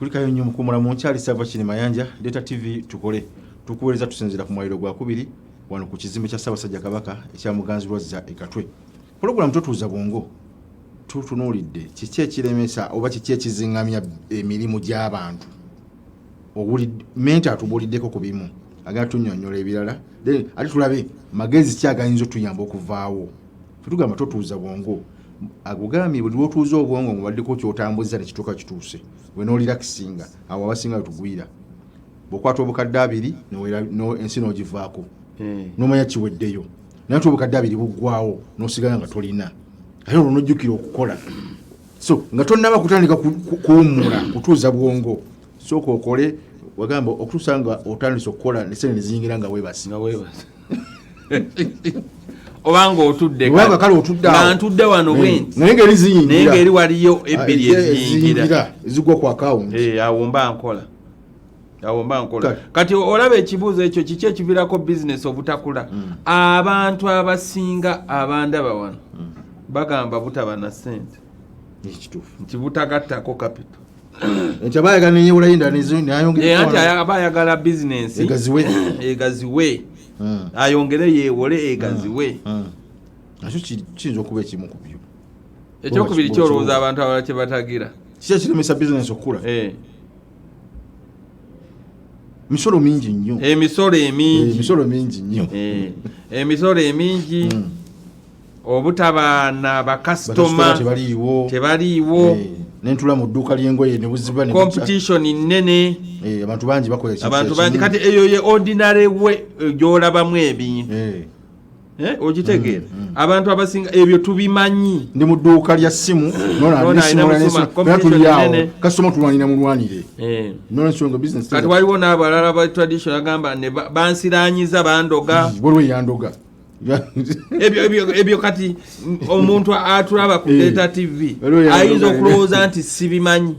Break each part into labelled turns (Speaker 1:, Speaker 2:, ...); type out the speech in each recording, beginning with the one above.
Speaker 1: Kulikayo nnyo mukumulamu, nkyali Sava Kini Mayanja, Data TV tukole tukuweereza. Tusinziira ku mwaliro gwakubiri wano ku kizimbe kya Ssaabasajja Kabaka ekya Muganzirwazza e Katwe. Pulogulaamu Totuuza Bwongo, tutunuulidde kiki ekiremesa oba kiki ekiziŋŋamya emirimu gy'abantu. Mentor atubuuliddeko ku bimu, agenda tunnyonnyola ebirala, then ate tulabe magezi ki agayinza otuyamba okuvaawo. Fetugamba totuuza bwongo. Agugambye buli lwotuuza obwongo ngaobaddeko kyotambuza nekituuka kituuse, wenoolirakisinga awo abasinga wetugwira. Bwokwata obukadde 20 ensi n'ogivaako, nomanya kiweddeyo, naye ti obukadde 20 buggwawo nosigala nga tolina, ate olwo nojjukira okukola. So nga tonnaba kutandika kuwummula kutuuza bwongo, sooka okole. Wagamba okutuusa nga otandise okukola nesente neziyingira nga weebase.
Speaker 2: Nga weebase obanga otudde.
Speaker 1: Obanga kale otudde awo.
Speaker 2: Nga ntudde wano bwenti.
Speaker 1: Naye ngeri ziyingira.
Speaker 2: Naye ngeri waliyo ebbiri eziyingira.
Speaker 1: Eziyingira ezigwa ku akawunti.
Speaker 2: Awo mba nkola, awo mba nkola. Kati olaba ekibuuzo ekyo, kiki ekiviirako bizinesi obutakula? Abantu abasinga abandaba wano bagamba butaba na ssente.
Speaker 1: Ekituufu.
Speaker 2: Nti butagattako capital.
Speaker 1: Nti aba ayagala nenyewolayo endala.
Speaker 2: Eh, anti aba ayagala bizinesi
Speaker 1: egaziwe.
Speaker 2: Egaziwe, ayongere yeewole egaziwe.
Speaker 1: Nakyo kiyinza okuba ekimu ku byo.
Speaker 2: Ekyokubiri kyolowooza abantu abalala kye batagira?
Speaker 1: Kiki ekiremesa bizinesi okukula? Misolo mingi nnyo.
Speaker 2: Emisolo emingi.
Speaker 1: Emisolo mingi nnyo.
Speaker 2: Emisolo emingi, obutaba na bakasitoma.
Speaker 1: Tebaliiwo.
Speaker 2: Tebaliiwo.
Speaker 1: Nentula mu dduuka ly'engoye ne buziba ne bukya.
Speaker 2: Competition nnene.
Speaker 1: Abantu bangi bakola ekintu
Speaker 2: Abantu bangi.
Speaker 1: ekimu.
Speaker 2: Kati eyo ye ordinary way gy'olabamu ebintu. Okitegeera? Abantu abasinga ebyo tubimanyi.
Speaker 1: Ndi mu dduuka lya ssimu.
Speaker 2: Nona alina musoma, competition
Speaker 1: Tuliawo
Speaker 2: nene.
Speaker 1: kasitoma tulwanira mulwanire nolensonga business.
Speaker 2: Kati waliwo n'abalala ba tradition agamba ne bansiranyiza, bandoga.
Speaker 1: Waliwo eyandoga.
Speaker 2: Ebyo kati omuntu atulaba ku Data TV
Speaker 1: Waliwo eyandoga.
Speaker 2: ayinza okulowooza nti sibimanyi,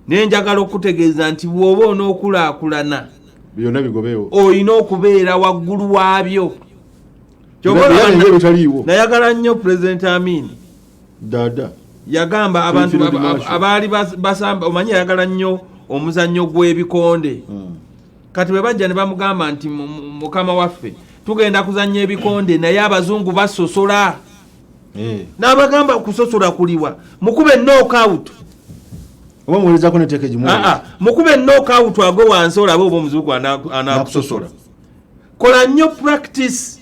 Speaker 2: naye njagala okutegeeza nti bw'oba onookulaakulana,
Speaker 1: Byonna bigobeewo.
Speaker 2: olina okubeera waggulu waabyo. Ky'oba olaba
Speaker 1: Birabe ebitaliiwo.
Speaker 2: Nayagala nnyo President Amin.
Speaker 1: Dada.
Speaker 2: Yagamba abantu
Speaker 1: Field Marshal.
Speaker 2: abaali basamba, omanyi ayagala nnyo omuzannyo gw'ebikonde. Kati bwe bajja ne bamugamba nti, "Mukama waffe, tugenda kuzannya ebikonde, naye abazungu basosola." N'abagamba, "Kusosola kuliwa? Mukube knockout."
Speaker 1: Oba muwerezaako neteeka egimu.
Speaker 2: Aa, mukube knockout agwe wansi, olabe oba omuzungu anaakusosola. Kola nnyo practice,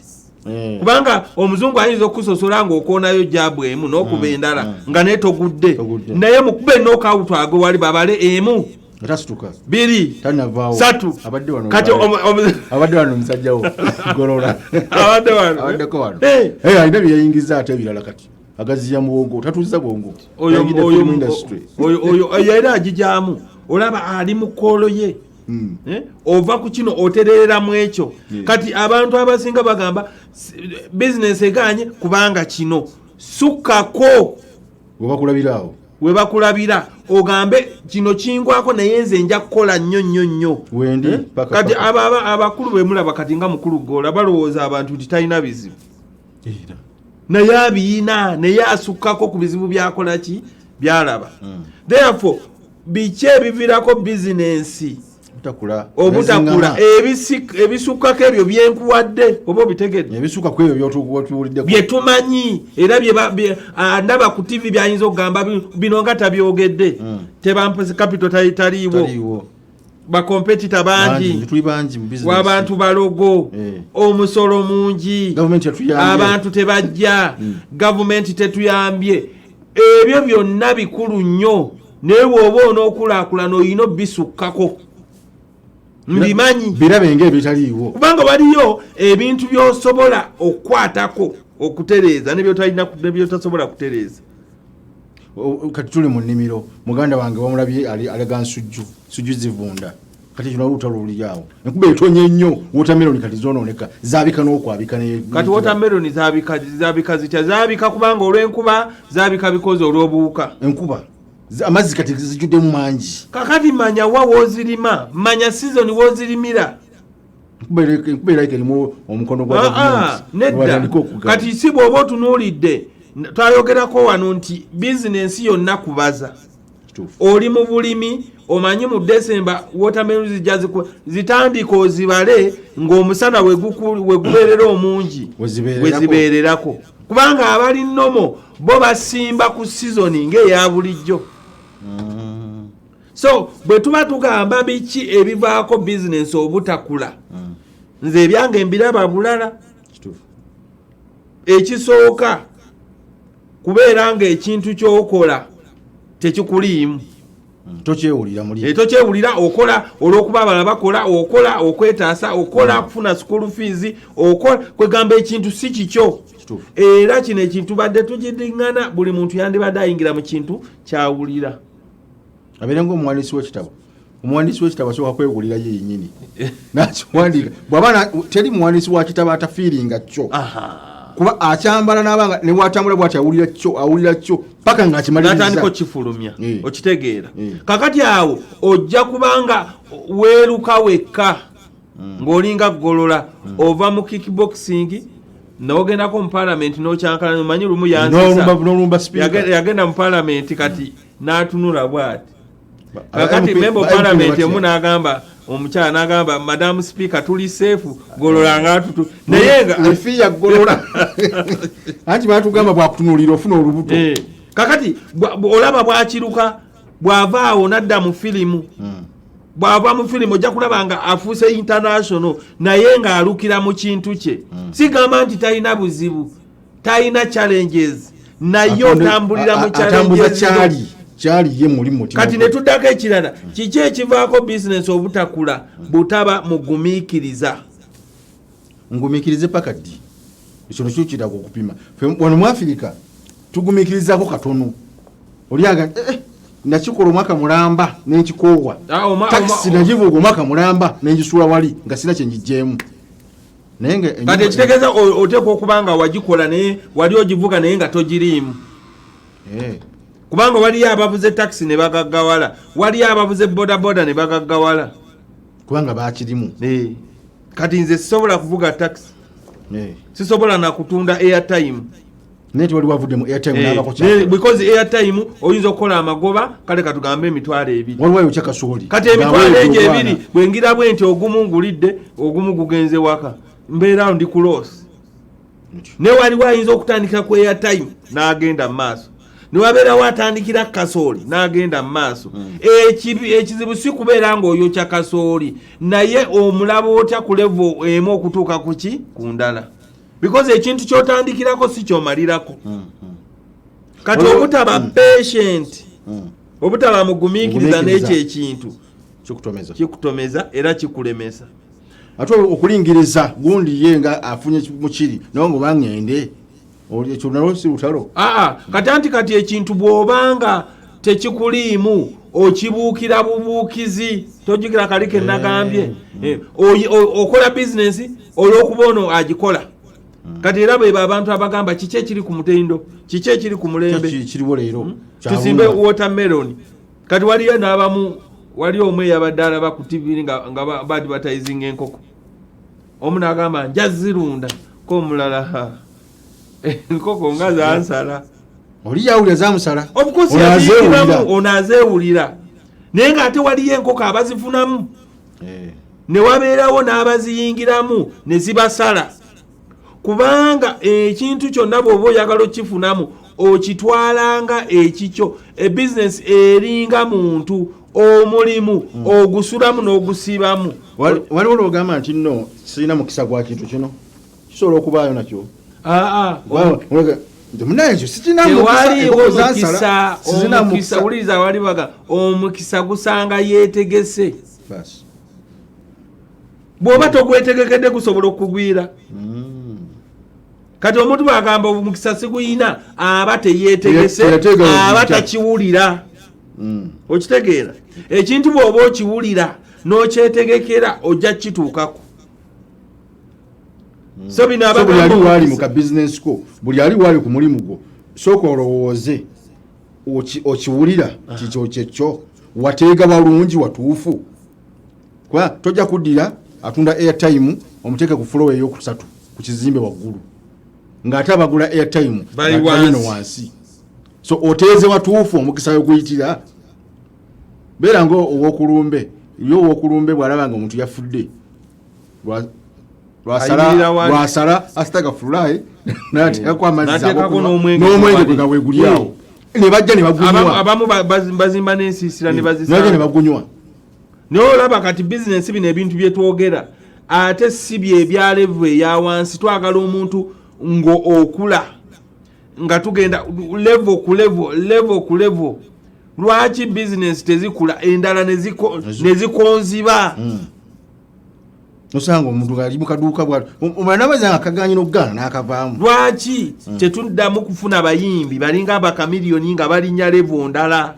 Speaker 2: kubanga omuzungu ayinza okusosola ng'okoonayo jab emu n'okuba endala nga naye togudde.
Speaker 1: Togudde.
Speaker 2: Naye mukube knockout agwe wali, babale emu,
Speaker 1: Atasituka.
Speaker 2: biri,
Speaker 1: Tanavaawo.
Speaker 2: satu.
Speaker 1: Abadde wano.
Speaker 2: Kati
Speaker 1: Abadde wano omusajjawo Golola.
Speaker 2: Abadde wano.
Speaker 1: Abaddeko wano.
Speaker 2: Eh.
Speaker 1: Alina byeyayingiza ate ebirala, kati agaziya mu bwongo, tatuuza bwongo. Yayingidde film industry.
Speaker 2: Oyo era agijaamu, olaba ali mu koolo ye. Eh? Ova ku kino otererera mu ekyo. Kati abantu abasinga bagamba bizinesi eganye kubanga kino sukkako.
Speaker 1: Webakulabira awo.
Speaker 2: We bakulabira, ogambe kino kingwako, naye nze nja kukola nnyo nnyo nnyo.
Speaker 1: Wendi,
Speaker 2: Eh?
Speaker 1: paka,
Speaker 2: Kati
Speaker 1: paka.
Speaker 2: abakulu bemulaba kati nga mukulu Gola, balowooza abantu nti talina bizibu,
Speaker 1: Era.
Speaker 2: naye abiyina, naye asukkako ku bizibu byakola ki byalaba. Therefore, biki ebivirako bizinensi
Speaker 1: Obutakula.
Speaker 2: obutakula? Ebisukkako ebyo byenkuwadde, oba obitegedde?
Speaker 1: Ebisuka ku ebyo byotuwuliddeko.
Speaker 2: Byetumanyi era ndaba ku TV byayinza okugamba bino nga tabyogedde. Tebampose capital taliiwo.
Speaker 1: Taliiwo.
Speaker 2: Ba competitor bangi.
Speaker 1: Bangi, tuli bangi mu business.
Speaker 2: Wabantu balogo. Omusolo mungi.
Speaker 1: Gavumenti yatuyambye.
Speaker 2: Abantu tebajja, gavumenti tetuyambye. Ebyo byonna bikulu nnyo, naye bw'oba onookulaakulana olina obisukkako. Mbimanyi.
Speaker 1: Birabe ngaebitaliiwo.
Speaker 2: Kubanga waliyo ebintu by'osobola okukwatako okutereeza nebyotasobola kutereeza.
Speaker 1: Kati tuli mu nnimiro, muganda wange wamulabye alega nsujju, sujju zivunda. Kati kino olutalo luli awo, enkuba etonye nnyo, watermelon kati zonooneka, zaabika n'okwabika
Speaker 2: Kati watermelon zabika, zabika zitya? Zabika kubanga olw'enkuba? Zabika bikoze olw'obuwuka?
Speaker 1: Enkuba, amazzi kati zijjuddemu mangi.
Speaker 2: Kakati manya wa woozirima, manya season wozirimira.
Speaker 1: Enkuba erabika erimu omukono gwa
Speaker 2: Ah, ah,
Speaker 1: gavumenti.
Speaker 2: Nedda.
Speaker 1: Watandika okugaba.
Speaker 2: Kati si bw'oba otunuulidde, twayogerako wano nti bizinensi yonna kubaza.
Speaker 1: Kituufu.
Speaker 2: Oli mu bulimi, Omanyi mu Desemba watermelon zijja zitandika ozibale ng'omusana wegubeerera omungi, wezibeererako, kubanga abali normal bo basimba ku sizoni ng'eya bulijjo. So bwe tuba tugamba biki ebivaako bizinensi obutakula, nze ebyange mbiraba bulala. Ekisooka kubeera nga ekintu kyokola tekikuliimu.
Speaker 1: Tokyewulira muli.
Speaker 2: Tokyewulira. Okola olwokuba abalala bakola, okola okwetaasa, okola kufuna school fees, okola kwegamba ekintu si kikyo. Era kino ekintu badde tugidiŋŋana, buli muntu yandibadde ayingira mu kintu kyawulira.
Speaker 1: Abeere nga omuwandiisi w'ekitabo. Omuwandiisi w'ekitabo asooka kwewulira ye yennyini nakiwandiika. Bwaba teri muwandiisi wa kitabo atafiiringa kyo, kuba akyambala nabanga newatambula bwati awulira kyo, awulira kyo paka
Speaker 2: ngaakimaliriza, okifulumya. Okitegeera? Kakati awo ojja kubanga weeruka wekka ng'olinga golola ova mu kickboxing n'ogendako mu palamenti n'okyankalana. Omanyi lumu yagenda mu palamenti, kati n'atunula bwati. Kakati member of parliament emu n'agamba omukyala, n'agamba, "Madam Speaker, tuli safe, Golola nga atutu." Naye
Speaker 1: nga efiya Golola, anti batugamba bwakutunuulira ofuna olubuto.
Speaker 2: Kakati olaba bwakiruka, bw'ava awo n'adda mu firimu. Bw'ava mu firimu ojja kulaba nga afuuse international, naye ng'alukira mu kintu kye. Sigamba nti talina buzibu, talina challenges, naye otambulira mu
Speaker 1: challenges. Kyali kyali ye muli mutima.
Speaker 2: Kati ne tuddako ekirala, kiki ekivaako bizinesi obutakula? Butaba mugumiikiriza.
Speaker 1: Ngumiikirize paka ddi? Ekyo nakyo kiraga okupima. Wano mu Afirika tugumiikirizako katono. Olyaga nakikola omwaka mulamba nenkikoowa. Takisi nagivuga omwaka mulamba nengisula wali nga sina kyengigyemu, naye nga
Speaker 2: Kati ekitegeeza oteekwa okuba nga wagikola, naye wali ogivuga naye nga togiriimu. Kubanga waliyo abavuze takisi ne bagaggawala, waliyo abavuze bodaboda ne bagaggawala.
Speaker 1: Kubanga bakirimu.
Speaker 2: Kati nze sisobola kuvuga takisi, sisobola nakutunda airtime.
Speaker 1: Naye tewali wavudde mu airtime n'abako.
Speaker 2: Because airtime oyinza okukola amagoba, kale katugambe 20,000.
Speaker 1: Waliwo ayokya kasooli.
Speaker 2: Kati emitwalo egyo ebiri bwengira bwe nti ogumu ngulidde, ogumu gugenze waka, mbeerawo ndi ku loss. Ne waliwo ayinza okutandika ku airtime n'agenda mu maaso, newabeerawo atandikira kasooli n'agenda mu maaso. Ekizibu si kubeera ng'oyokya kasooli, naye omulaba otya ku level emu okutuuka ku ki, ku ndala, because ekintu kyotandikirako si kyomalirako. Kati obutaba patient, obutaba mugumiikiriza n'ekyo ekintu
Speaker 1: kikutomeza.
Speaker 2: Kikutomeza era kikulemesa.
Speaker 1: Ate okulingiriza gundi ye nga afunye mukiri nawe nga oba ŋŋende, ekyo nalwo si lutalo.
Speaker 2: Aa, kati anti kati ekintu bw'obanga tekikuliimu okibuukira bubuukizi. Tojjukira kali ke nagambye? Okola bizinensi olw'okuba ono agikola. Kati era beba abantu abagamba kiki ekiri ku mutindo, kiki ekiri ku mulembe.
Speaker 1: Kiriwo leero.
Speaker 2: Tusimbe watermelon. Kati waliyo n'abamu, wali omu eyabadde alaba ku TV nga baadvertisinga enkoko, omu n'agamba nja zirunda, ko omulala, "Ha, enkoko nga zansala."
Speaker 1: Oli yawulira zamusala.
Speaker 2: Of course.
Speaker 1: Ono
Speaker 2: yaziyingiramu.
Speaker 1: Azeewulira.
Speaker 2: Ono azeewulira, naye ng'ate waliyo enkoko abazifunamu, ne wabeerawo n'abaziyingiramu ne zibasala, kubanga ekintu kyonna bw'oba oyagala okifunamu okitwalanga ekikyo. Ebizinesi eringa muntu, omulimu ogusulamu n'ogusiibamu.
Speaker 1: Waliwo lwogamba nti nno sirina mukisa gwa kintu kino, kisobola okubaayo nakyo.
Speaker 2: Aa.
Speaker 1: Nti munaye ekyo sikirina mukisa,
Speaker 2: Tewaliwo
Speaker 1: enkoko zansala,
Speaker 2: mukisa.
Speaker 1: sizina
Speaker 2: Omukisa,
Speaker 1: mukisa.
Speaker 2: wuliriza, wali baga omukisa gusanga yeetegese.
Speaker 1: Basi.
Speaker 2: Bw'oba togwetegekedde gusobola okugwira. Kati omuntu bwagamba omukisa siguyina, aba teyeetegese.
Speaker 1: Teyateega
Speaker 2: Aba
Speaker 1: weguyita.
Speaker 2: takiwulira. Okitegeera? Ekintu bw'oba okiwulira n'okyetegekera ojja kukituukako. So bino
Speaker 1: So buli ali
Speaker 2: abagamba
Speaker 1: waali mu
Speaker 2: omukisa-
Speaker 1: ka bizinesi ko, buli ali waali ku mulimu gwo, sooka olowooze okiwulira kikyo kyekyo, wateega walungi watuufu, kuba tojja kuddira atunda airtime omuteeke ku floor eyokusatu ku kizimbe waggulu ng'ate abagula airtime
Speaker 2: bali
Speaker 1: bali eno
Speaker 2: wansi.
Speaker 1: Wansi. So oteeze watuufu omukisa weguyitira. Beera nga owokulumbe. Ye owokulumbe bw'alaba nga omuntu yafudde,
Speaker 2: Ayimirira wali.
Speaker 1: lwasala asitagafululayi n'ateekako amazzi
Speaker 2: N'ateekako
Speaker 1: ag'okunywa,
Speaker 2: n'omwenge
Speaker 1: n'omwenge
Speaker 2: gwali.
Speaker 1: gwe nga weeguli awo, ne bajja ne bagunywa.
Speaker 2: Abamu bazimba n'ensiisira ne
Speaker 1: Ne bajja ne
Speaker 2: bazisanga.
Speaker 1: bagunywa.
Speaker 2: Naye olaba kati bizinensi, bino ebintu bye twogera ate si bye bya level eya wansi. Twagala omuntu ng'okula, nga tugenda level ku level, level ku level. Lwaki bizinensi tezikula, endala ne zikonziba?
Speaker 1: Osanga omuntu ngaali mu kaduuka bwati, omulala n'amazzi nga kaganye n'okugaana n'akavaamu.
Speaker 2: Lwaki tetuddamu kufuna bayimbi balinga abakamiliyoni nga balinnya level ndala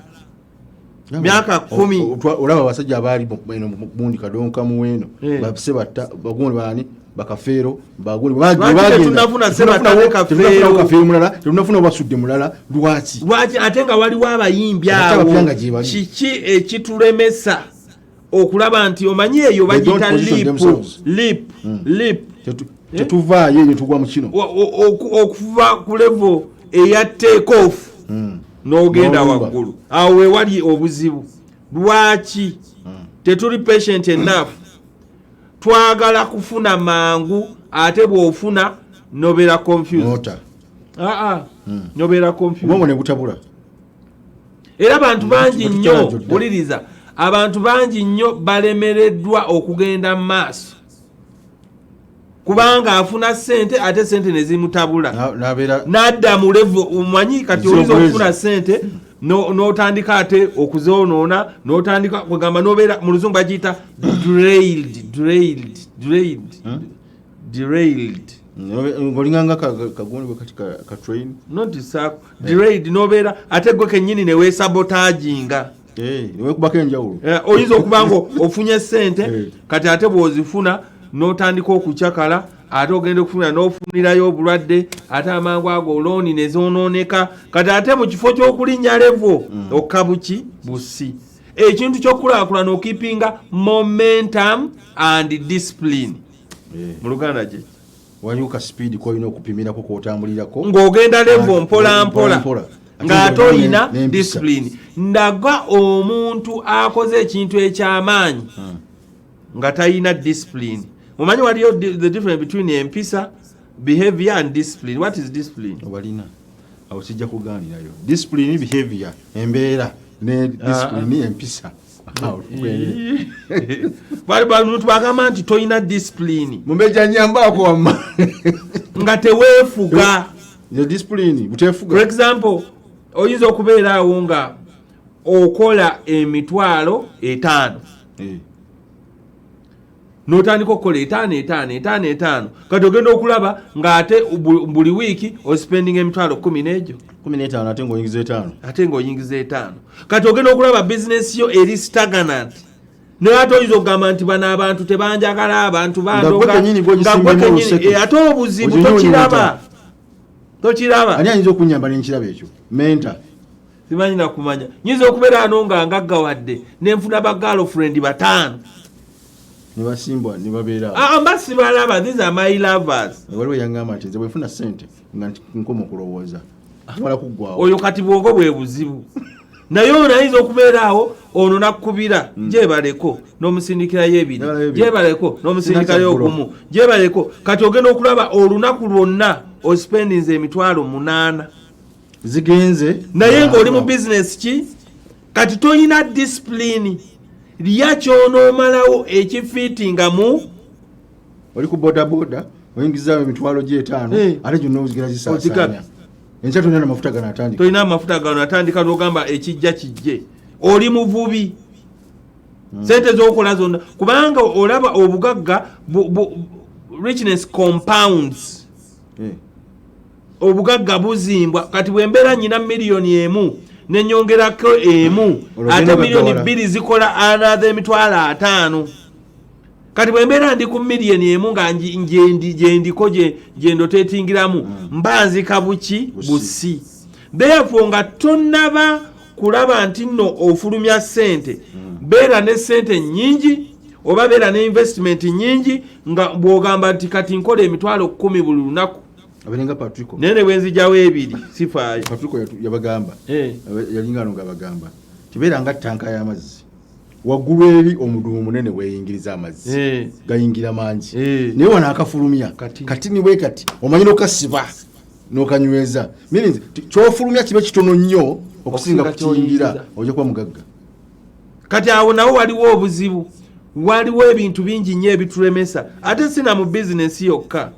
Speaker 2: myaka 10?
Speaker 1: Olaba abasajja abaali eno gundi kadonka muwendo, basebatta bagundi baani, bakafeero, bagundi.
Speaker 2: Lwaki tetunnafuna Sebatta ne Kafeero?
Speaker 1: Kafeero mulala tetunafuna, basudde mulala. Lwaki?
Speaker 2: Lwaki ate nga waliwo abayimbi
Speaker 1: Ate
Speaker 2: awo?
Speaker 1: abapya nga gye bali.
Speaker 2: Kiki ekitulemesa okulaba nti omanyi eyo
Speaker 1: They don't
Speaker 2: bagiyita
Speaker 1: position
Speaker 2: leap,
Speaker 1: themselves.
Speaker 2: leap, leap.
Speaker 1: Tetuvaayo eyo, tugwa mu kino.
Speaker 2: Okuva ku level eya take off n'ogenda
Speaker 1: N'olumba.
Speaker 2: waggulu, awo wewali obuzibu. Lwaki tetuli patient enough? Twagala kufuna mangu, ate bw'ofuna nobeera confused.
Speaker 1: Nota.
Speaker 2: Aa, nobeera confused.
Speaker 1: Obwongo ne butabula.
Speaker 2: Era abantu bangi
Speaker 1: Batukyala
Speaker 2: nnyo,
Speaker 1: gyodda.
Speaker 2: wuliriza, abantu bangi nnyo balemereddwa okugenda mu maaso kubanga afuna ssente ate sente ne zimutabula.
Speaker 1: N'abeera
Speaker 2: N'adda mu level, omanyi kati
Speaker 1: Zero
Speaker 2: oyinza
Speaker 1: bwezi.
Speaker 2: okufuna ssente n'otandika ate okuzoonoona, n'otandika kwegamba nobeera, mu luzungu bagiyita derailed, derailed, derailed, derailed.
Speaker 1: Ng'olinganga kagundi bwe kati ka train.
Speaker 2: Not saako derailed, nobeera ate gwe kennyini ne weesabotaginga.
Speaker 1: Newekubako enjawulo.
Speaker 2: Oyinza okuba nga ofunye sente, kati ate bw'ozifuna n'otandika okucakala, ate ogenda okufuna n'ofunirayo obulwadde, ate amangu ago looni ne zoonooneka. Kati ate mu kifo ky'okulinnya level, okka buki busi. Ekintu ky'okukulaakulana okipinga momentum and discipline. Mu Luganda gye
Speaker 1: Waliwo ka speed kolina okupimirako kwotambulirako.
Speaker 2: Ng'ogenda level mpola
Speaker 1: mpola
Speaker 2: mpola,
Speaker 1: mpola.
Speaker 2: Ng'ate oyina
Speaker 1: n'empisa.
Speaker 2: discipline. Ndaga omuntu akoze ekintu ekyamaanyi nga talina discipline. Mumanyi waliyo the difference between empisa, behavior and discipline. What is discipline?
Speaker 1: Obalina awo, kijja kugaanirayo. Discipline, behavior embeera, ne discipline empisa. Awo tugende.
Speaker 2: Bali bantu bagamba nti tolina discipline.
Speaker 1: Mumbeja nyambaako wamma.
Speaker 2: Nga teweefuga.
Speaker 1: Ye discipline
Speaker 2: For
Speaker 1: buteefuga.
Speaker 2: example, oyinza okubeera awo nga okola 50,000, n'otandika okukola etaano, etaano, etaano, etaano. Kati ogenda okulaba ng'ate buli wiiki ospendinga 100,000 n'egyo.
Speaker 1: 15 ate ng'oyingiza etaano.
Speaker 2: Ate ng'oyingiza etaano. Kati ogenda okulaba bizinesi yo eri stagnant, naye ate oyinza okugamba nti bano abantu tebanjagala, abantu
Speaker 1: Nga gwe
Speaker 2: bandoga.
Speaker 1: kennyini
Speaker 2: Nga gwe
Speaker 1: gw'ogisimbyemu
Speaker 2: kennyini,
Speaker 1: oluseke.
Speaker 2: ate obuzibu
Speaker 1: Oginyunyunta.
Speaker 2: tokiraba, tokiraba.
Speaker 1: Ani ayinza okunyamba nenkiraba ekyo menta?
Speaker 2: Simanyi nakumanya, nyinza okubeera ano nga ngaggawadde nenfuna ba girlfriend bataano.
Speaker 1: Ne basimbwa ne babeera awo.
Speaker 2: Ah, mba sibalaba, these are my lovers.
Speaker 1: Waliwo yaŋŋamba nti nze bwenfuna sente nga nkoma okulowooza, mala kuggwawo.
Speaker 2: Oyo kati bwongo bwe buzibu, naye ono ayinza okubeera awo, ono nakkubira gyebaleko n'omusindikirayo ebiri.
Speaker 1: Gyebaleko ebiri.
Speaker 2: Gyebaleko n'omusindikayo
Speaker 1: Sinakyaggulu.
Speaker 2: ogumu, gyebaleko. Kati ogenda okulaba olunaku lwonna ospendinze 800,000.
Speaker 1: Zigenze.
Speaker 2: Naye ng'oli mu bizinesi ki? Kati toyina discipline, lya kyonoomalawo ekifiitinga mu
Speaker 1: Oli ku bodaboda, oyingizaawo emitwalo gy'etaano, ate gyonna ozigera zisaasaanya.
Speaker 2: Ozigabye.
Speaker 1: Enkya tolina namafuta gano atandika.
Speaker 2: Tolina amafuta gano atandika, n'ogamba ekijja kijje. Oli muvubi, sente zokola zonna, kubanga olaba obugagga richness compounds. Obugagga buzimbwa. Kati bwembeera nyina 1 million nenyongerako emu,
Speaker 1: Olwo
Speaker 2: ate
Speaker 1: ogenda
Speaker 2: miliyoni
Speaker 1: ogaggawala.
Speaker 2: 2 zikola another 50,000. Kati bwembeera ndi ku 1 million nga gyendiko gyendotetingiramu, mba nzika buki?
Speaker 1: Busi.
Speaker 2: Busi. Therefore nga tonnaba kulaba nti nno ofulumya ssente, beera ne ssente nnyingi oba beera ne investment nnyingi, nga bw'ogamba nti kati nkola 10,000 buli lunaku.
Speaker 1: Aberenga Patrico.
Speaker 2: Naye ne bwenzigyawo ebiri sifaayo.
Speaker 1: Patrico yabagamba, yalinga ano nga abagamba tibeera nga tanka y'amazzi. Waggulu eri omudumu munene weyingiriza amazzi, gayingira mangi, naye wano akafulumya katini bwe kati, omanyi nokasiba nokanyweza, meaning kyofulumya kibe kitono nnyo okusinga
Speaker 2: Okusinga
Speaker 1: kukiyingira.
Speaker 2: Kyoyingiza.
Speaker 1: Ojja kuba mugagga.
Speaker 2: Kati awo nawo waliwo obuzibu, waliwo ebintu bingi nnyo ebitulemesa, ate sina mu bizinesi yokka,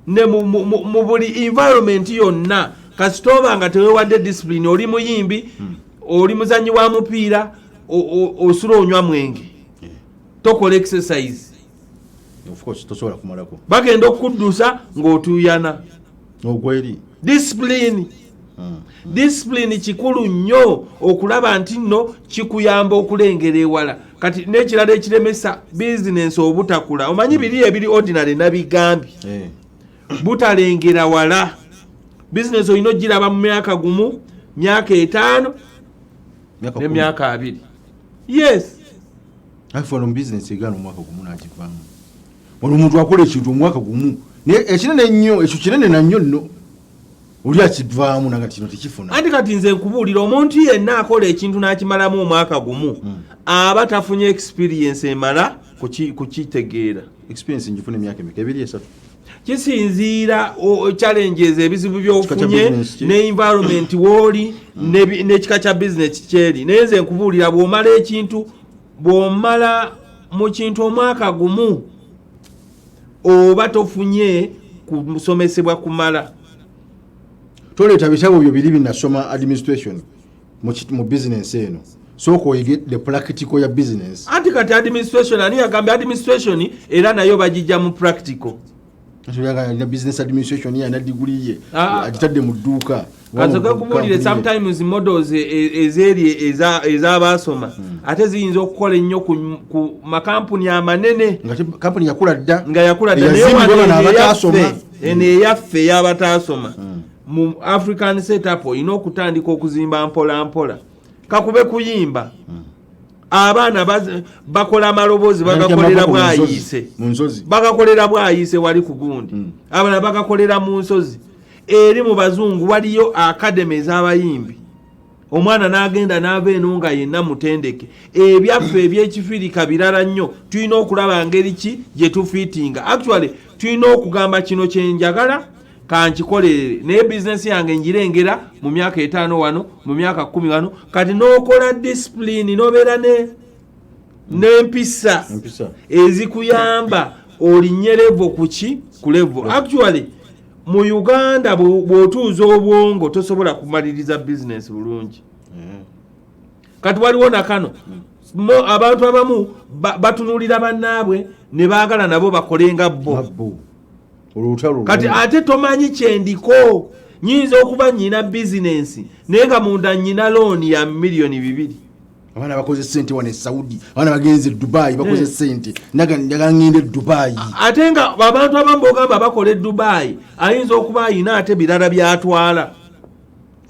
Speaker 2: ne mu buli environment yonna. Kasita oba nga tewewadde discipline, oli muyimbi, oli muzanyi wa mupiira, osula onywa mwenge, tokola exercise.
Speaker 1: Of course tosobola kumalako.
Speaker 2: Bagenda okukuddusa ng'otuuyana.
Speaker 1: Ogwa eri.
Speaker 2: Discipline, discipline kikulu nnyo okulaba nti nno kikuyamba okulengera ewala. Kati n'ekirala ekiremesa bizinensi obutakula, omanyi biri ebiri ordinary nabigambye, butalengera wala. Bizinensi olina ogiraba mu myaka 1, myaka 5,
Speaker 1: Myaka 10.
Speaker 2: N'emyaka 20, yes.
Speaker 1: Afe wano mu bizinesi egaana omwaka 1 n'agivaamu. Wano omuntu akola ekintu omwaka 1, naye ekinene ennyo, ekyo kinene nannyo nno, oli akivaamu naga kino tekifuna.
Speaker 2: Anti kati nze nkubuulira, omuntu yenna akola ekintu n'akimalamu omwaka 1 aba tafunye experience emala kukitegeera.
Speaker 1: Experience ngifuna emyaka emeka? 2, 3?
Speaker 2: Kisinziira challenges, ebizibu
Speaker 1: Kika kya
Speaker 2: byofunye
Speaker 1: business ki?
Speaker 2: Ne environment wooli n'ekika kya business kyeri. Naye nze nkubuulira, bw'omala ekintu, bw'omala mu kintu omwaka 1, oba tofunye kusomesebwa kumala.
Speaker 1: Toleeta bitabo byo biri binasoma administration mu business eno. Sooka oyige the practical ya business.
Speaker 2: Anti kati administration, ani yagambye administration era nayo bagijja mu practical?
Speaker 1: Alina business administration ye, alina diguli ye,
Speaker 2: Ah.
Speaker 1: agitadde mu dduuka.
Speaker 2: Kasoke kubuulire, sometimes models ezeeri ez'abaasoma ate ziyinza okukola ennyo ku makampuni amanene.
Speaker 1: Nga kampuni yakula dda.
Speaker 2: Nga yakula dda, naye
Speaker 1: Eyazimbibwa
Speaker 2: wano
Speaker 1: bano
Speaker 2: eno
Speaker 1: abataasoma.
Speaker 2: Eno eyaffe ey'abataasoma mu African setup, olina okutandika okuzimba mpola mpola. Kakube kuyimba, abaana bakola amaloboozi, bagakolera
Speaker 1: Amaboko mu nsozi.
Speaker 2: bwayiise.
Speaker 1: Mu nsozi.
Speaker 2: Bagakolera bwayiise wali ku gundi, abalala bagakolera mu nsozi. Eri mu bazungu waliyo academy ez'abayimbi, omwana n'agenda n'ava eno nga yenna mutendeke. Ebyaffe ebyekifirika birala nnyo. Tulina okulaba ngeri ki gye tufiitinga. Actually tulina okugamba kino kyenjagala kankikolerere, naye bizinesi yange njirengera mu myaka 5 wano, mu myaka 10 wano. Kati n'okola discipline, n'obeera ne n'empisa
Speaker 1: Empisa.
Speaker 2: ezikuyamba olinnye level kuki, ku level. Actually mu Uganda bw'otuuza obwongo tosobola kumaliriza bizinesi bulungi. Kati waliwo nakano abantu abamu batunuulira bannaabwe ne baagala nabo bakole nga bo.
Speaker 1: Mabbo olutalo.
Speaker 2: Kati ate tomanyi kyendiko, nyinza okuba nyina bizinensi naye nga munda nyina looni ya miliyoni 2.
Speaker 1: Abaana bakoze sente wano e Saudi, abaana bagenze e Dubai bakoze sente, njagala ngende e Dubai.
Speaker 2: Ate nga abantu abamu bogamba bakola e Dubai, ayinza okuba ayina ate birala byatwala.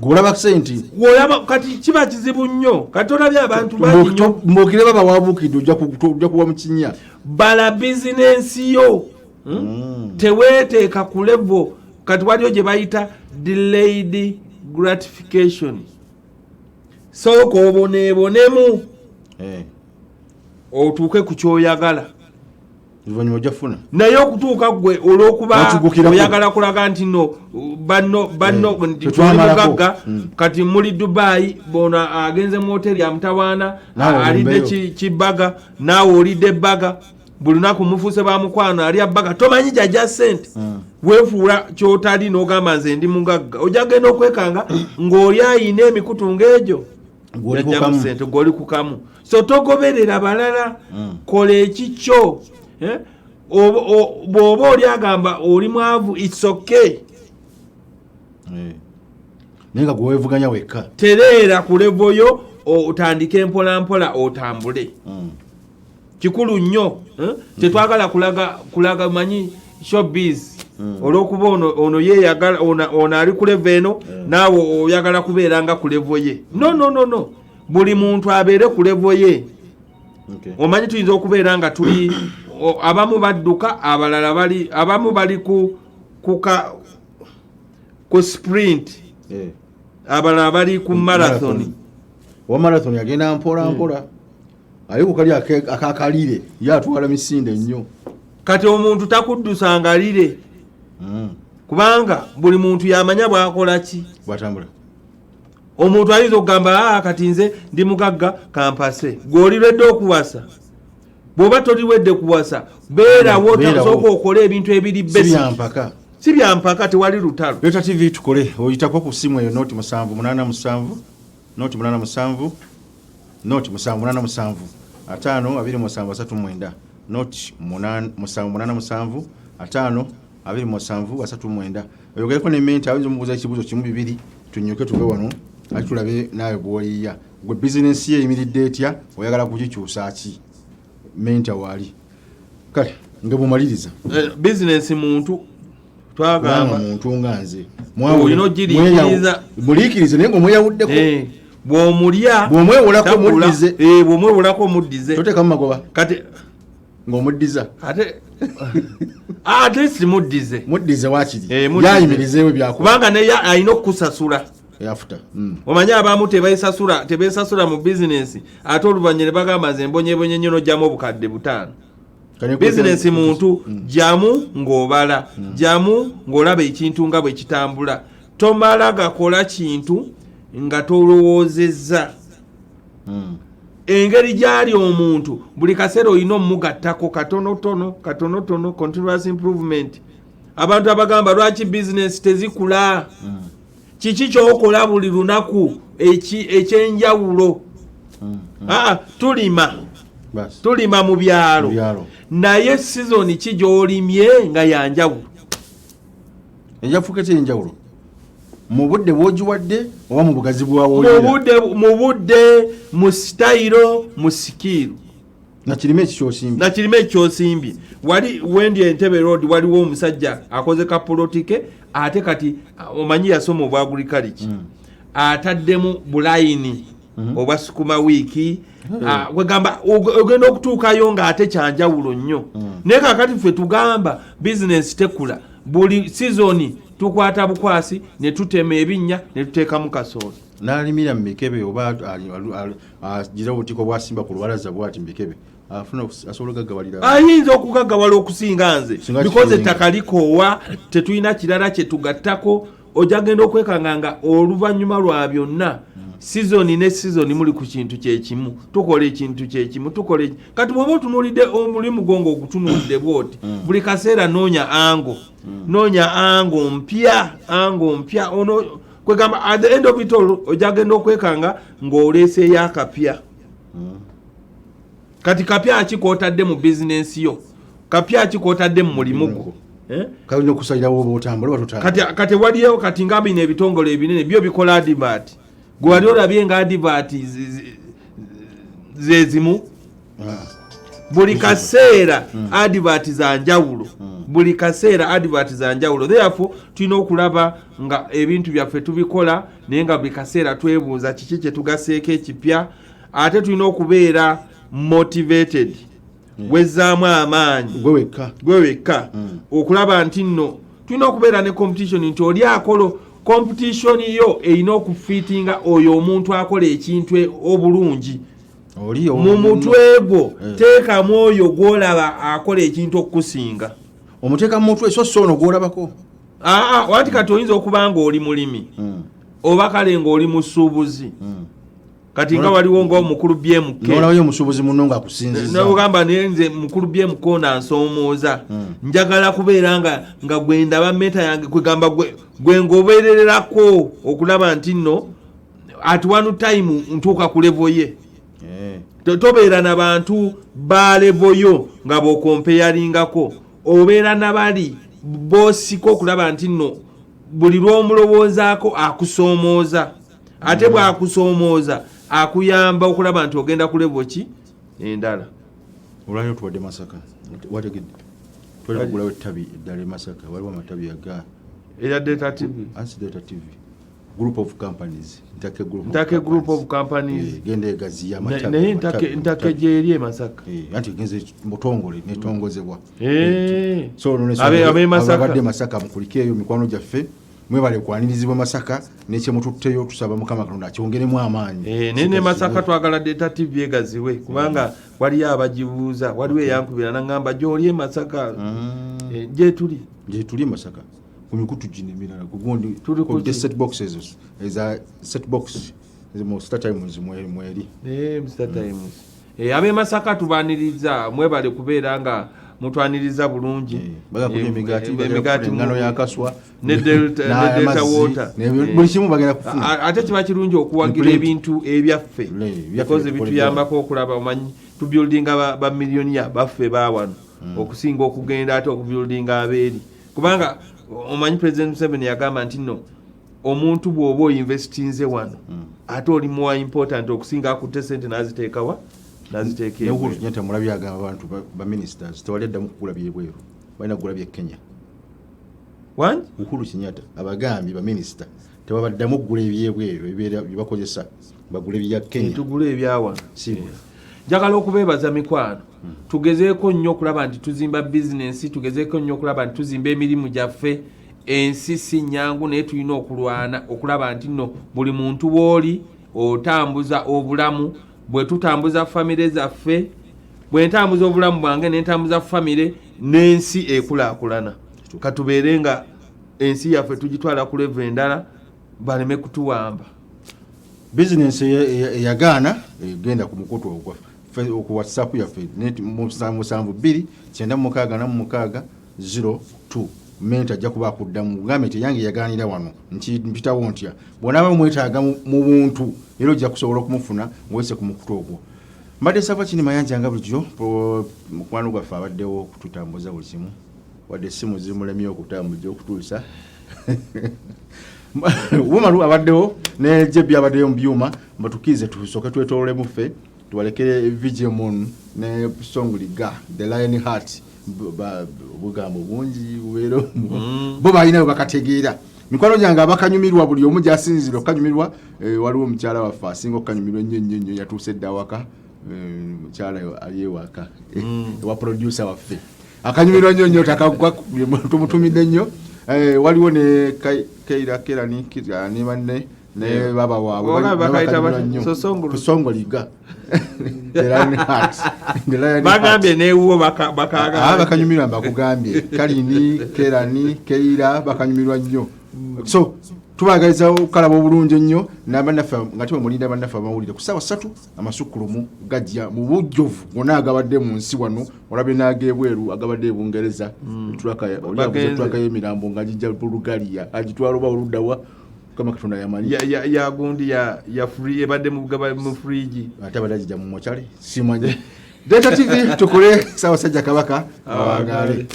Speaker 1: Gweolaba sente.
Speaker 2: Olaba kati kiba kizibu nnyo. Kati olabye abantu bangi nnyo.
Speaker 1: Mbokire baba wabuukidde, ojja kuwa mu kinnya.
Speaker 2: Bala bizinensi yo, Teweeteeka ku level. Kati waliyo gye bayita delayed gratification. Sooka oboneebonemu otuuke ku kyoyagala.
Speaker 1: Oluvannyuma ojja kufuna.
Speaker 2: Naye okutuuka gwe olw'okuba
Speaker 1: Bakigukirako.
Speaker 2: oyagala kulaga nti no banno banno nti tuli
Speaker 1: Tetwamalako.
Speaker 2: mugagga. Kati muli Dubai, bono agenze mu hoteri amutawaana,
Speaker 1: Naawe
Speaker 2: alidde
Speaker 1: olumbeyo.
Speaker 2: Kibaga, naawe olidde ebbaga buli lunaku, mufuuse ba mukwano, alya baga, tomanyi gyajja sente. Weefuula kyotali n'ogamba nze ndi mugagga. Ojja genda okwekanga ng'oli ayina emikutu ng'egyo
Speaker 1: Gw'oli ku
Speaker 2: yajjamu
Speaker 1: kamu.
Speaker 2: sente, gw'oli ku kamu. So togoberera balala, kola ekikyo. Eh? Bw'oba oli agamba oli mwavu, it's okay.
Speaker 1: Naye nga gwe weevuganya wekka.
Speaker 2: Tereera ku level yo, otandike mpola mpola otambule. Kikulu nnyo, eh? Tetwagala kulaga manyi showbiz, olwokuba ono yeyagala, ono ali ku level eno, naawe oyagala kubeera nga ku level ye. No, no, no, no, buli muntu abeere ku level ye. Omanyi tuyinza okubeera nga tuli abamu badduka, abalala bali, abamu bali ku sprint, abalala bali ku marathon.
Speaker 1: Owa marathon agenda mpola mpola. Ali ku kali akakalire ye atwala misinde nnyo.
Speaker 2: Kati omuntu takuddusanga lire. Kubanga buli muntu yamanya bwakola ki,
Speaker 1: bwatambula.
Speaker 2: Omuntu ayinza okugamba, kati nze ndi mugagga kampase. Gweoliredde okuwasa, bw'oba toliwedde kuwasa, beerawo, sooka okole ebintu ebiri basic. Si byampaka, tewali lutalo.
Speaker 1: Leta TV tukole, oyitako ku simu eyo 0 787 087 0 787 5 27 39, 0 787 5 27 39. Oyogereko ne mentor, ayinza omubuuza ekibuuzo kimu bibiri, tunyuke tuve wano, ate tulabe naawe bwoyiya. Gwe bizinensi ye eyimiridde etya? Oyagala kugikyusa ki? Mentor waali. Kale nga bwemaliriza.
Speaker 2: Bizinensi muntu, twagamba
Speaker 1: muntu nga nze.
Speaker 2: Olina ogiriikiriza.
Speaker 1: Muliikirize naye ngaomweyawuddeko.
Speaker 2: Bw'omulya
Speaker 1: bw'omwewolako muddize.
Speaker 2: Bw'omwewolako muddize.
Speaker 1: Toteekamu magoba.
Speaker 2: Kati
Speaker 1: ng'omuddiza.
Speaker 2: Ate si muddize.
Speaker 1: Muddize wakiri. Yayimirizeewo byakola.
Speaker 2: Kubanga naye alina okukusasula.
Speaker 1: Afuta.
Speaker 2: Omanyi abamu tebesasula mu bizinensi, ate oluvannyuma ne bagamba, nze mbonyebonye nnyo, n'ojjamu obukadde 5. Bizinensi muntu, jjamu ng'obala, jjamu ng'olaba ekintu nga bwe kitambula. Tomala gakola kintu nga tolowoozezza. Engeri gyali omuntu, buli kaseera olina omugattako katonotono katonotono, continuous improvement. Abantu abagamba lwaki bizinensi tezikula, kiki kyokola buli lunaku ekyenjawulo? Aa, tulima. Tulima mu byalo.
Speaker 1: Mu byalo.
Speaker 2: Naye sizoni ki gy'olimye nga yanjawulo?
Speaker 1: Enjafuuka etya enjawulo? Mu budde bw'ogiwadde oba mu bugazi
Speaker 2: Mu
Speaker 1: bwawolera?
Speaker 2: budde, mu sitayiro, mu skill.
Speaker 1: Nakirime ekikyosimbye.
Speaker 2: Nakirime ekyosimbye. Wali wendi Entebbe Road, waliwo omusajja akoze ka poloti ke, ate kati omanyi yasoma obwa agriculture, ataddemu bulayini obwa sukuma wiiki. Kwegamba ogenda okutuukayo ng'ate kyanjawulo nnyo. Naye kakati ffe tugamba bizinensi tekula, buli sizoni tukwata bukwasi ne tutema ebinnya ne tuteekamu kasooli.
Speaker 1: N'alimira mu mikebe oba agira obutiko bwasimba ku lubalaza bwati mu mikebe, afuna asobola okugagawalira.
Speaker 2: Ayinza okugaggawala okusinga nze,
Speaker 1: Singa
Speaker 2: because
Speaker 1: kikulinga.
Speaker 2: ettaka likoowa, tetulina kirala kyetugattako. Ojja genda okwekanga nga oluvannyuma lwa byonna, sizoni ne sizoni muli ku kintu kyekimu, tukola ekintu kyekimu, tukola kati bw'oba otunuulidde omulimu gwo ng'ogutunuulidde bwoti, buli kaseera noonya angle, noonya angle mpya, angle mpya. Ono kwegamba at the end of it all ojja genda okwekanga ng'oleeseeyo akapya. Kati kapya ki k'otadde mu bizinensi yo? Kapya ki k'otadde mu mulimu gwo? Eh?
Speaker 1: Kalina okusalirawo oba otambula oba totambula.
Speaker 2: Kati waliyo kati nga bino ebitongole ebinene byo bikola advert. Gwe wali olabye nga advert ze zimu? Buli kaseera advert za njawulo, buli kaseera advert za njawulo. Therefore tulina okulaba nga ebintu byaffe tubikola, naye nga buli kaseera twebuuza kiki kye tugaseeko ekipya. Ate tulina okubeera motivated, wezzaamu amaanyi.
Speaker 1: Gwe wekka.
Speaker 2: Gwe wekka, okulaba nti nno tulina okubeera ne competition, nti oli akola competition yo erina okufiitinga oyo omuntu akola ekintu obulungi.
Speaker 1: Oli
Speaker 2: mu mutwe gwo teekamu oyo gw'olaba akola ekintu okukusinga.
Speaker 1: Omuteeka mu mutwe, so so ono gw'olabako.
Speaker 2: Aa, wati kati oyinza okuba nga oli mulimi oba kale ng'oli musuubuzi, kati nga waliwo ng'omukulu BMK.
Speaker 1: N'olabayo omusuubuzi muno ng'akusinziza.
Speaker 2: Nogamba, naye nze mukulu BMK ono ansoomooza, njagala kubeera nga gwe ndaba mentor yange, kwegamba gwe ngobererako okulaba nti nno at one time ntuuka ku level ye. Tobeera na bantu ba level yo nga bw'okompeyaringako, obeera na bali b'osika okulaba nti nno buli lw'omulowoozaako akusoomooza, ate bw'akusoomooza akuyamba okulaba nti ogenda ku level ki endala.
Speaker 1: Olwaliro tuwadde Masaka, wategedde twali kugulawo ettabi eddala e Masaka. Waliwo amatabi aga
Speaker 2: Erya Delta TV.
Speaker 1: Ansi Delta TV Group of Companies, Ntake Group of
Speaker 2: Ntake Group of
Speaker 1: Companies.
Speaker 2: Companies.
Speaker 1: Genda egaziya amatabi,
Speaker 2: Naye
Speaker 1: amatabi,
Speaker 2: Ntake
Speaker 1: amatabi.
Speaker 2: Gyeri e Masaka.
Speaker 1: Anti genze mutongole netongozebwa. So
Speaker 2: Ab'e Masaka.
Speaker 1: Abadde Masaka mukulikeeyo mikwano gyaffe. Mwebale kwanirizibwa Masaka, nekyemututteyo tusaba Mukama Katonda akyongeremu amaanyi.
Speaker 2: Eh, naye ne Masaka twagala Delta TV egaziwe, kubanga waliyo abagibuuza. Waliwo eyankubira naŋŋamba, gyoli e Masaka? Eh, gyetuli.
Speaker 1: Gyetuli e Masaka ku mikutu gino emirala kugundi.
Speaker 2: Tuli ku ki?
Speaker 1: Set boxes eza set box mu Star Times mweri.
Speaker 2: Eh, Mr Times. Eh, ab'e Masaka tubaniriza, mwebale kubeera nga mutwaniriza bulungi.
Speaker 1: Bagala kulya emigaati,
Speaker 2: Eh,
Speaker 1: bagala
Speaker 2: emigaati
Speaker 1: kufuna engano yakaswa
Speaker 2: ne Delta
Speaker 1: n'amazzi,
Speaker 2: Water. Eh.
Speaker 1: Buli kimu bagenda kufuna.
Speaker 2: Ate kiba kirungi okuwagira
Speaker 1: Print.
Speaker 2: ebintu ebyaffe,
Speaker 1: Ebyaffe
Speaker 2: because
Speaker 1: bitukoleddwa.
Speaker 2: bituyambako okulaba, omanyi, tubuildinga bamiliyoniya baffe bawano okusinga okugenda ate okubuildinga abeeri, kubanga omanyi President Museveni yagamba nti no omuntu bw'oba oinvestinze wano, ate oli more important okusinga akutte sente n'aziteekawa, n'aziteeka
Speaker 1: Ne Uhuru
Speaker 2: ebweru.
Speaker 1: Kenyatta mulabye agamba abantu ba ministers tewali addamu kugula byebweru, balina kugula by'e Kenya.
Speaker 2: Wangi?
Speaker 1: Uhuru Kenyatta abagambye baminisita tebabaddamu kugula ebyebweru ebibeera byebakozesa, bagule bya Kenya.
Speaker 2: Tugule ebyawano.
Speaker 1: Si bwe.
Speaker 2: Njagala okubeebaza mikwano. Tugezeeko nnyo okulaba nti tuzimba bizinensi, tugezeeko nnyo okulaba nti tuzimba emirimu gyaffe. Ensi si nnyangu, naye tulina okulwana okulaba nti nno buli muntu w'oli otambuza obulamu. Bwe tutambuza famire zaffe, bwe ntambuza obulamu bwange nentambuza famire, n'ensi ekulaakulana. Katubeere nga ensi yaffe tugitwala ku level endala, baleme kutuwamba.
Speaker 1: Bizinensi eyagaana egenda ku mukutu ogwa ku WhatsApp yaffe net 772 96 02. Mente ajja kuba akuddamu, gambe nti eyange yagaanira wano nti mpitawo ntya. Bw'onaaba mwetaaga mu buntu, era ojja kusobola okumufuna ng'oyise ku mukutu ogwo. Mbadde Sava Kini Mayanja nga bulijjo. Mukwano gwaffe abaddewo okututambuza buli kimu, wadde essimu zimulemye okutambuza okutuusa Wumalu abaddewo ne Jebi abaddeyo mu byuma. Mbatukkirize tusooke twetoololemu ffe, tubalekere VJ Moon ne Songliga the Lion Heart. Obugambo bungi bubeera omwo, bo balina bwe bakategeera. Mikwano gyange abakanyumirwa, buli omu gyasinzira okukanyumirwa. Waliwo omukyala waffe asinga okukanyumirwa ennyo ennyo ennyo, yatuuse dda awaka. Mukyala ali ewaka ewa producer waffe, akanyumirwa nnyo nnyo, takagwa, tumutumidde nnyo. Waliwo ne Keira Kerani ne banne ne baba waabwe.
Speaker 2: Oba bakayita
Speaker 1: bakanyumirwa
Speaker 2: batya?
Speaker 1: nnyo.
Speaker 2: Sosongolo.
Speaker 1: Tusongoliga the Lion Heart. The Lion Heart.
Speaker 2: Bagambye newuwo bakagala.
Speaker 1: Ah, bakanyumirwa, mbakugambye, Kalini, Kerani, Keira bakanyumirwa nnyo. So tubagaliza okukalaba obulungi ennyo nabannaffe nga tibamulinda bannaffe abamawulire ku ssaawa 3. Amasukkulumu gajja mu bujjuvu gonna agabadde mu nsi wano, olabye n'agebweru agabadde e Bungereza. Oli avuze
Speaker 2: Bagenze.
Speaker 1: truck y'emirambo nga gijja Bulgaria, agitwala oba oluddawa, Mukama Katonda yamanyi.
Speaker 2: Ya gundi ya free ebadde mu mu fridge.
Speaker 1: Ate abadde agijja mu mochale, simanyi. Delta TV, tukole. Ssaabasajja Kabaka awangaale.